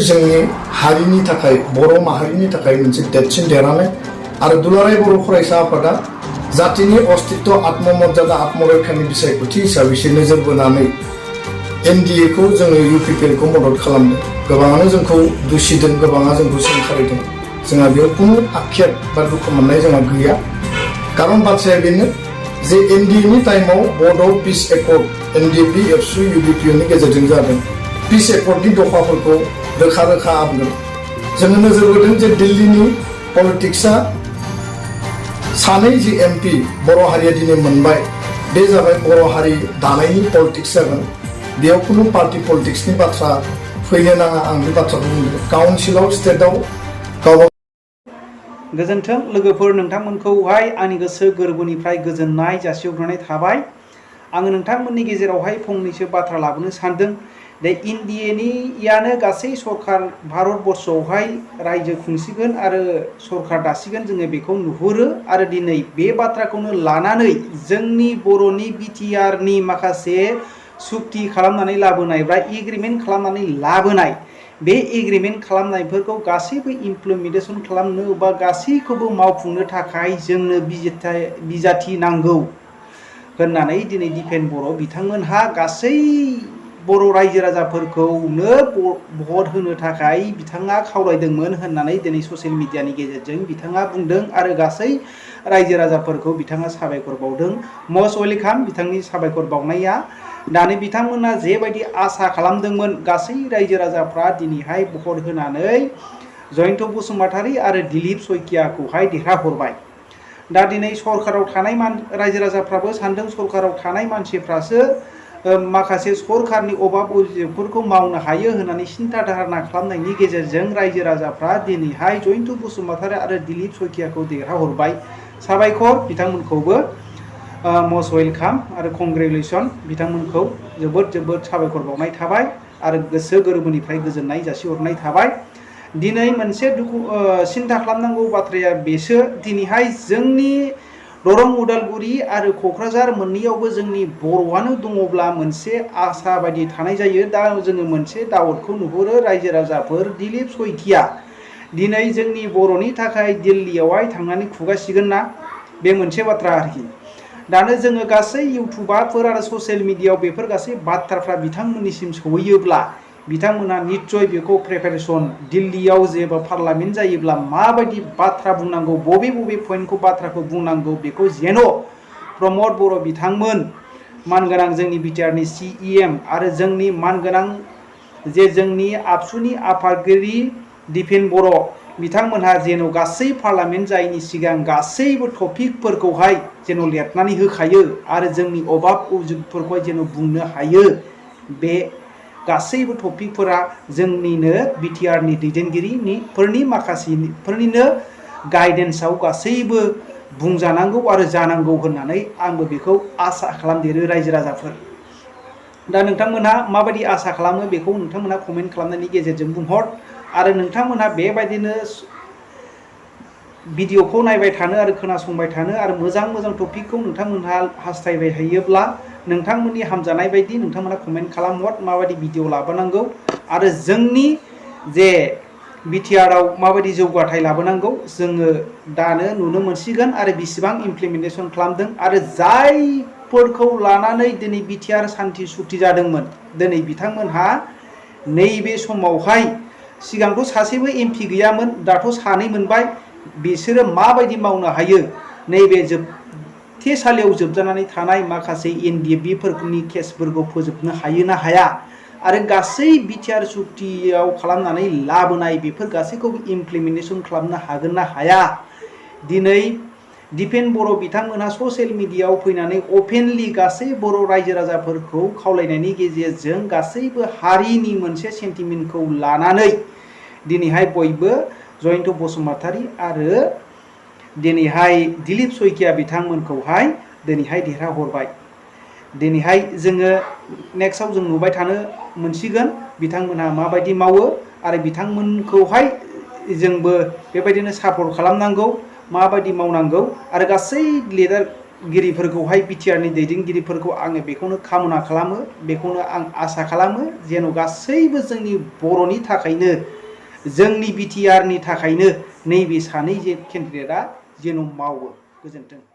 जोंनि हारिनि थाखाय बर' माहारिनि थाखाय मोनसे देरसिन देरहानाय आरो दुलाराय बर' फरायसा आफादा जातिनि अस्तित्व आत्ममर्यादा आत्मरैखानि बिसायख'थि हिसाबैसो नोजोर बोनानै NDA खौ जोङो UPPL खौ मदद खालामदों। गोबाङानो जोंखौ दुसिदों, गोबाङा जोंखौ सोंखारिदों। जोंहा बेयाव खुनु आक्षेप बा दुखु मोननाय जोंहा गैया। खारन बाथ्राया बेनो जे NDA नि टाइमाव बड' पिस एकर्ड NDP ABSU UPPL नि गेजेरजों जादों। पिस एकर्डनि दफाफोरखौ रोखा रोखा आबुं जोङो नोजोर होदों जे दिल्लीनि पलिटिक्सआ सानै जि MP बर' हारिया दिनै मोनबाय, बे जाबाय बर' हारि दानायनि पलिटिक्स जागोन। बेयाव खुनु पार्टी पलिटिक्सनि बाथ्रा फैनो नाङा, आं बे बाथ्राखौ बुंदों। काउन्सिलाव स्टेटआव गावबा गोजोन्थों लोगोफोर, नोंथांमोनखौहाय आंनि गोसो गोरबोनिफ्राय गोजोननाय जासिहरनाय थाबाय। आङो नोंथांमोननि गेजेरावहाय फंनैसो बाथ्रा लाबोनो सानदों। दे इन्डियानियानो गासै सरकार भारतबर्षआवहाय रायजो खुंसिगोन आरो सरकार दासिगोन, जोङो बेखौ नुहुरो। आरो दिनै बे बाथ्राखौनो लानानै जोंनि बर'नि BTR नि माखासे सुक्ति खालामनानै लाबोनाय बा एग्रिमेन्ट खालामनानै लाबोनाय, बे एग्रिमेन्ट खालामनायफोरखौ गासैबो इमप्लिमेन्टेसन खालामनो बा गासैखौबो मावफुंनो थाखाय जोंनो बिजाथि नांगौ होननानै दिनै दिपेन बर' बिथांमोनहा गासै बर' रायजो राजाफोरखौनो भट होनो थाखाय बिथाङा खावलायदोंमोन होननानै दिनै ससियेल मिडियानि गेजेरजों बिथाङा बुंदों। आरो गासै रायजो राजाफोरखौ बिथाङा साबायखर बावदों। मस्ट वेलकाम बिथांनि साबायखर बावनाया। दानि बिथांमोना जेबायदि आसा खालामदोंमोन गासै रायजो राजाफ्रा दिनैहाय भट होनानै जयन्त बसुमतारी आरो दिलीप सयकियाखौहाय देरहाहरबाय। दा दिनै सरकाराव थानाय रायजो राजाफ्राबो सानदों सरकाराव थानाय मानसिफ्रासो माखासे सरकारनि अभाब अभियोगफोरखौ मावनो हायो होननानै सिन्था धारणा खालामनायनि गेजेरजों रायजो राजाफ्रा दिनैहाय जयन्त बसुमतारी आरो दिलीप सयकियाखौ देरहाहरबाय। साबायखर बिथांमोनखौबो मस्ट वेलकाम आरो कंग्रेचुलेसन, बिथांमोनखौ जोबोद जोबोद साबायखर बावनाय थाबाय आरो गोसो गोरबोनिफ्राय गोजोननाय जासिहरनाय थाबाय। दिनै मोनसे सिन्था खालामनांगौ बाथ्राया बेसो, दिनैहाय जोंनि दरं उदालगुरि आरो क'क्राझार मोननैयावबो जोंनि बर'आनो दङब्ला मोनसे आसा बायदि थानाय जायो। दा जोङो मोनसे दावतखौ नुहुरो, रायजो राजाफोर दिलीप सयकिया दिनै जोंनि बर'नि थाखाय दिल्लीयावहाय थांनानै खुगासिगोन ना, बे मोनसे बाथ्रा आरोखि। दानो जोङो गासै इउटुबारफोर आरो ससियेल मिडियायाव बेफोर गासै बाथ्राफ्रा बिथांमोननिसिम सहैयोब्ला बिथांमोना निस्सय बेखौ प्रिपेरेसन दिल्लीयाव जेबो पार्लामेन्ट जायोब्ला माबायदि बाथ्रा बुंनांगौ, बबे बबे पइन्टखौ बाथ्राखौ बुंनांगौ, बेखौ जेन' प्रमद बर' बिथांमोन मानगोनां जोंनि BTR नि CEM आरो जोंनि मानगोनां जे जोंनि आबसुनि आफादगिरि दिपेन बर' बिथांमोनहा जेन' गासै पार्लामेन्ट जायैनि सिगां गासैबो टपिकफोरखौहाय जेन' लिरनानै होखायो आरो जोंनि अभाब अभियोगफोरखौहाय जेन' बुंनो हायो। बे गासैबो टपिकफोरा जोंनिनो BTR नि दैदेनगिरिफोरनि माखासेफोरनिनो गाइडेन्सआव गासैबो बुंजानांगौ आरो जानांगौ होननानै आंबो बेखौ आसा खालामदेरो रायजो राजाफोर। दा नोंथांमोनहा माबायदि आसा खालामो बेखौ नोंथांमोनहा कमेन्ट खालामनायनि गेजेरजों बुंहर। आरो नोंथांमोनहा बेबायदिनो भिडिअखौ नायबाय थानो आरो खोनासंबाय थानो आरो मोजां मोजां टपिकखौ नोंथांमोनहा हास्थायबाय थायोब्ला नोंथांमोननि हामजानाय बायदि नोंथांमोनहा कमेन्ट खालामहर माबायदि भिडिअ लाबोनांगौ आरो जोंनि जे BTR आव माबायदि जौगाथाय लाबोनांगौ जोङो दानो नुनो मोनसिगोन आरो बिसिबां इमप्लिमेन्टेसन खालामदों आरो जायफोरखौ लानानै दिनै BTR सान्थि सुक्ति जादोंमोन, दिनै बिथांमोनहा नैबे समावहाय सिगांथ' सासेबो MP गैयामोन, दाथ' सानै मोनबाय। बिसोरो माबायदि मावनो हायो, नैबे जोबथेसालियाव जोबजानानै थानाय माखासे NDFB-फोरनि केसफोरखौ फोजोबनो हायो ना हाया आरो गासै BTR सुक्तियाव खालामनानै लाबोनाय बेफोर गासैखौबो इमप्लिमेन्टेसन खालामनो हागोन ना हाया। दिनै दिपेन बर' बिथांमोनहा ससियेल मिडियायाव फैनानै अपेनलि गासै बर' रायजो राजाफोरखौ खावलायनायनि गेजेरजों गासैबो हारिनि मोनसे सेन्टिमेन्टखौ लानानै दिनैहाय बयबो जयन्त बसुमतारी आरो दिनैहाय दिलीप सयकिया बिथांमोनखौहाय दिनैहाय देरहाहरबाय। दिनैहाय जोङो नेक्स्टआव जों नुबाय थानो मोनसिगोन बिथांमोनहा माबायदि मावो आरो बिथांमोनखौहाय जोंबो बेबायदिनो सापर्ट खालामनांगौ, माबायदि मावनांगौ आरो गासै लिडार दैदेनगिरिफोरखौहाय BTR नि दैदेनगिरिफोरखौ आङो बेखौनो कामना खालामो, बेखौनो आं आसा खालामो जेन' गासैबो जोंनि बर'नि थाखायनो, जोंनि BTR नि थाखायनो नैबे सानै जे केन्डिडेटआ जेन' मावो। गोजोन्थों।